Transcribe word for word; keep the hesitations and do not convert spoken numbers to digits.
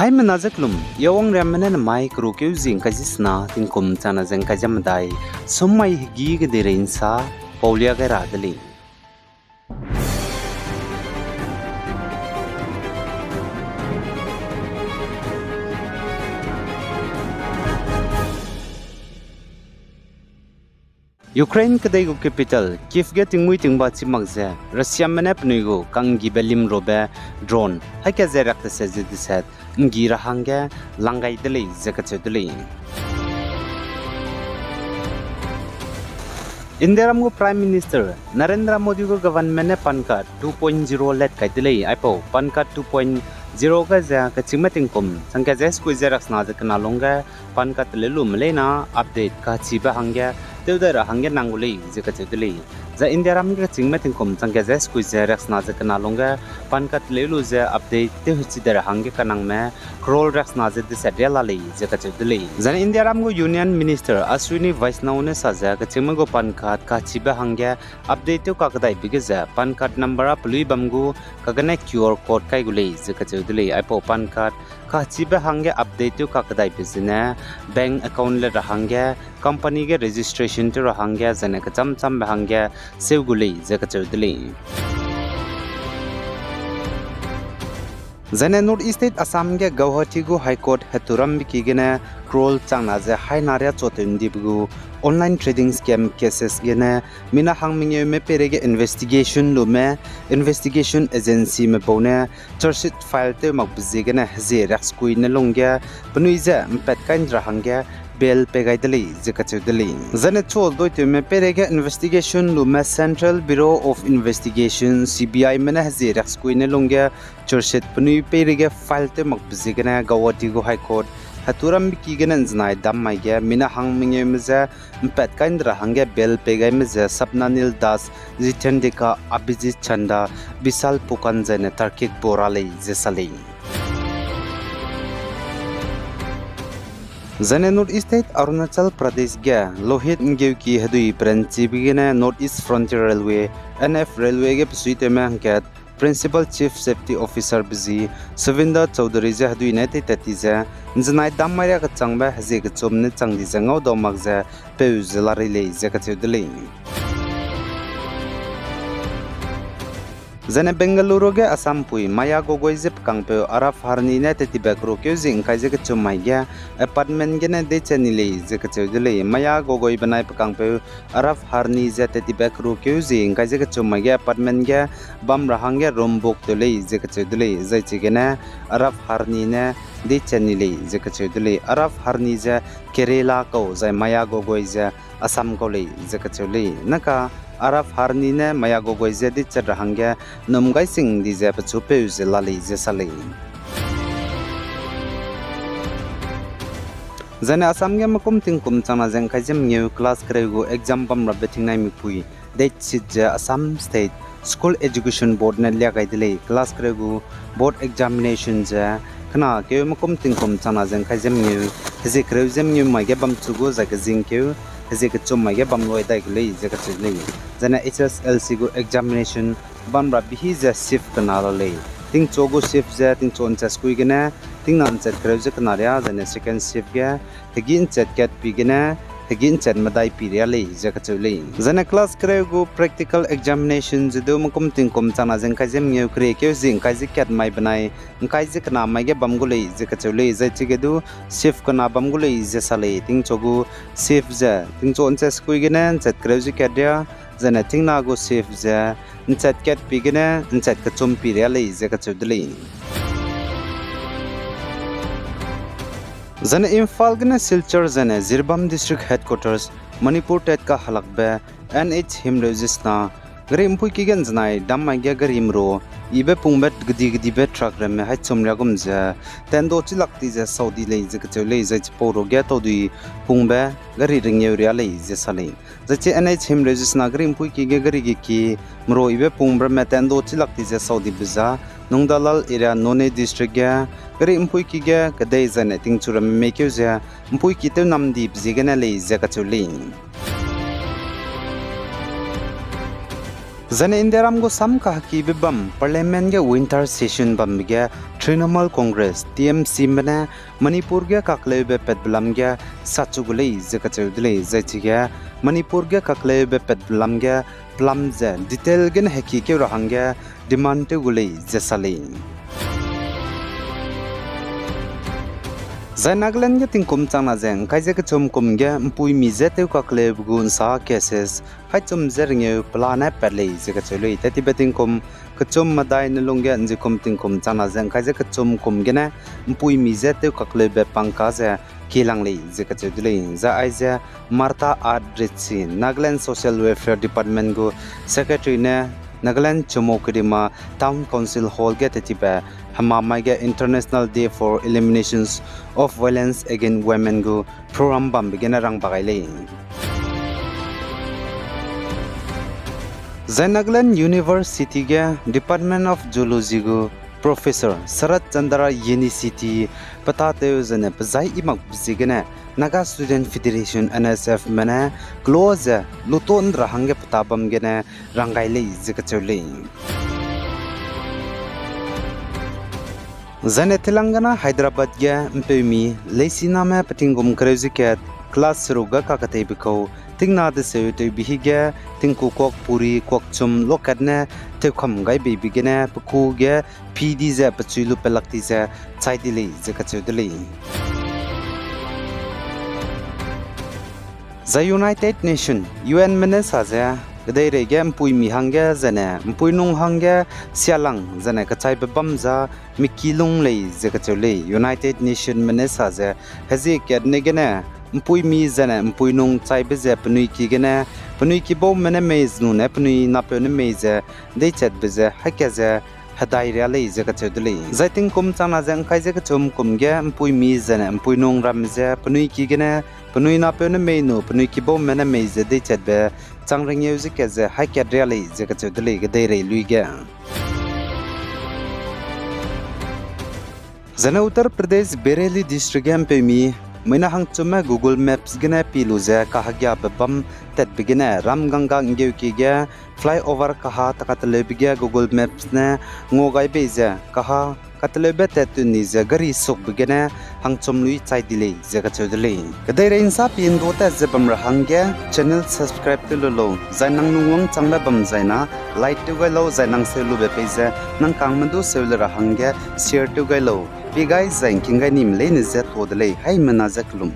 Haimena ze kelum, Yawang Riamme ne namai keru keu zi ngkai ze sena tingkum changna ze ngkai ze medai, summai hegî kedeirei nsa paulia gai ra de lei. Ukraine kedei gu capital Kyiv ge tingmuî tingba chî mak ze Russiame ne penui gu kanggibe limrobe drone haî ka ze riak deset ze deset nggi ra hangge lang gai de lei ze kacheu de lei. Indiaram gu Prime Minister Narendra Modi gu government ne PAN card two point zero let kai de lei. Aipau PAN card two point zero ge ze kechîngme tingkum changkat ze sekui ze riaksena ze kena lungge PAN card teleu lume leina update kachibe hangge tew dai ra hangge nang gu lei ze kacheu de lei. Zai Indiaram ge kechîngme tingkum changkat ze sekui ze riaksena ze kena lungge PAN card teleu lu ze update tew hechi dai ra hangge kanangme crore riaksena ze deset ria la lei ze kacheu de lei. Zai Indiaram gu Union Minister Ashwini Vaishnaw ne sa ze kechîngme gu PAN card kachibe hangge update tew kakedaibe ge ze PAN card number a pelui bam gu kagene QR code kai gu lei ze kacheu de lei. Aipau PAN card kachibe hangge update tew kakedaibe zene bank account le ra hangge, company ge registration tew ra hangge, zaine kecham chambe hangge seu gu lei ze kacheu de lei. Zaine North East State Assam ge Guwahati gu High Court heturambe ki gene crore changna ze haî na riâ chuatew ndibe gu online trading scam cases gene mina hang mengeume peireige investigation lume, investigation agencyme bau ne charge sheet file tew makbe ziegene hezie riaksekui ne lungge penui ze mpat kai nde ra hangge bail pei gai de lei ze kacheu de lei. Zaine chual doitewme peireige investigation lume Central Bureau of Investigation, C B Ime ne hezie riaksekui ne lungge charge sheet penui peireige file tew makbe ziegene Guwahati gu High Court heturambe ki gene nzenai dam mai ge mina hang mengeume ze mpat kai nde ra hangge bail pei gaime ze Sabnanil Das, Jitendika, Abhijit Chanda, Vishal Phukan zaine Tarkik Bora lei ze sa lei. Zaine North East State Arunachal Pradesh ge Lohit nggeuki hedui peranchibe gene North East Frontier Railway, N F Railway ge besuitewme hangkat Principal Chief Safety Officerbe zi Suvinder Chowdhury ze hedui ne teitat ti ze nzenai dam mai riâ kechangbe hezie kechum ne chang di ze ngaudau mak ze peu ze la rei lei ze kacheu de lei. Zaine Bengaluru ge Assampui Maya Gogoi ze pe kangpeu Araf Harni ne tetibak rukeu zi ngkai ze kechum mai ge apartment gene deichat ni lei ze kacheu de lei. Maya Gogoi benai pe kangpeu Araf Harni ze tetibak rukeu zi ngkai ze kechum mai ge apartment ge bam ra hangge room book tew lei ze kacheu de lei. Zai chigene Araf Harni ne deichat ni lei ze kacheu de lei. Araf Harni ze Kerala kau zai Maya Gogoi ze Assam kau lei ze kacheu lei. Naka Araf Harni ne Maya Gogoi ze deichat ra hangge num gai sing di ze pechu peu ze la lei ze sa lei. Zaine Assam ge mekum tingkum changna ze ngkai ze mengeu class kereu gu exam bam rabe tingnai mipui date sheet ze Assam State School Education Board ne lia gai de lei. Class kereu gu board examination ze kena keu mekum tingkum changna ze ngkai ze mengeu, hezie kereu ze mengeu mai ge bamchu gu zai kezing keu hezie kechum mai ge bam lui dai gu lei ze kacheu lei. Zaine H S L C gu examination bam rabe hi ze shift kena la lei. Tingchu gu shift ze tingchu nchat sekui gene tingna nchat kereu ze kena riâ, zaine second shift ge hegî nchat kat pi gene hegî nchat medai pi riâ lei ze kacheu lei. Zaine class kereu gu practical examination ze du mekum tingkum changna ze ngkai ze mengeu keriekeu zi ngkai ze kat mai benai ngkai ze kena mai ge bam gu lei ze kacheu lei. Zai chige du shift kena bam gu lei ze sa lei. Tingchu gu shift ze tingchu nchat sekui gene nchat kereu ze kat riâ, zaine tingna gu shift ze nchat kat pi gene nchat kechum pi riâ lei ze kacheu de lei. Zaine Imphal gene Silchar zaine Jiribam District Headquarters, Manipur tat kahelakbe N H himreu ze sena gari mpuiki ge nzenai dam mai ge gari meru ibe pungbe gedi gedibe truck ramme haî chum riâ gum ze tando chilak ti ze sau di lei ze kacheu lei. Zai chipau ruge taudui pungbe gari rengeu riâ lei ze sa lei. Zai chi N H himreu ze sena gari mpuiki ge gari geki meru ibe pungbe ramme tando chilak ti ze sau dibe za Nungdalal area Noney District ge gari mpuiki ge kedei zaine tingchu ramme meikeu ze mpuiki tew nam dibe ziegene lei ze kacheu lei. Zaine Indiaram gu sam kahekibe bam Parliament ge winter session bambe ge Trinamool Congress, T M C me ne Manipur ge kakleube patbe lam ge sachu gu lei ze kacheu de lei, zai chige Manipur ge kakleube patbe lam ge pelam ze detail gene hekikeu ra hangge demand tew gu lei ze sa lei. Zai Nagaland ge tingkum changna ze ngkai ze kechum kum ge mpuimi je tew kakleube gu nsa cases haichum ze rengeu pela ne pat lei ze kacheu lei. Tetibe tingkum kechum medai ne lungge nzikum tingkum changna ze ngkai ze kechum kum gene mpuimi je tew kakleube pangka ze kilang lei ze kacheu de lei. Zai aize Martha R Ritchie, Nagaland Social Welfare Department gu Secretary ne Nagaland Chümoukedima Town Council Hall ge tetibe hema mai ge International Day for Eliminations of Violence Against Women gu program bambe gene rang ba gai lei. Zai Nagaland University ge Department of Zoology gu Professor Sarat Chandra Yenisiti pe tâtew zene pe zai i makbe ziegene Naga Student Federation, N S F me ne kelo ze luton ra hangge pe ta bam gene rang gai lei ze kacheu lei. Zaine Telangana Hyderabad ge mpeumi leisiname pe tingkum kereu ze kat class seruk ga kaketeibe kau tingna deseu tewbe hige tingku kuak puri kuak chum lokat ne tewkam gai beibe gene pe ku ge pi di ze pechui lu pelak di ze chai di lei ze kacheu de lei. Zai United Nation, U N me ne sa ze, kedeirei ge mpuimi hangge zene mpuinung hangge sialang zene kechaibe bam za miki lung lei ze kacheu lei. United Nation me ne sa ze, hezie katne gene mpuimi zene mpuinung chaibe ze penui ki gene, penui kibaume ne mei zenu ne penui napeu ne mei ze deichatbe ze haika ze hedai ria lei ze kacheu de lei. Zai tingkum changna ze ngkai ze kechum kum ge mpuimi zene mpuinung ramme ze penui ki gene, penui napeu ne mei nu penui kibaume ne mei ze deichatbe chang rengeu ze kat ze haikat ria lei ze kacheu de lei kedeirei lui ge. Zene Uttar Pradesh Bareilly District ge mpeumi mina hangchumme Google Maps gene pi lu ze kahegiabe bam tatbe gene ram gangga nggeuki ge flyover kaha takateleube ge Google Maps ne ngua gai bei ze kaha kateleube tat tuni ze gari sukbe gene hangchum lui chai di lei ze kacheu de lei. Kedeirei nsa pi ndu tat ze bam ra hangge channel subscribe tew lu lau, zai nang nungwang changbe bam zaina like tew gai lau, zai nang seu lube pei ze nang kangme du seu le ra hangge share tew gai lau. Pi gai zai ngking gai nime leine ze to de lei, haimena ze kelum.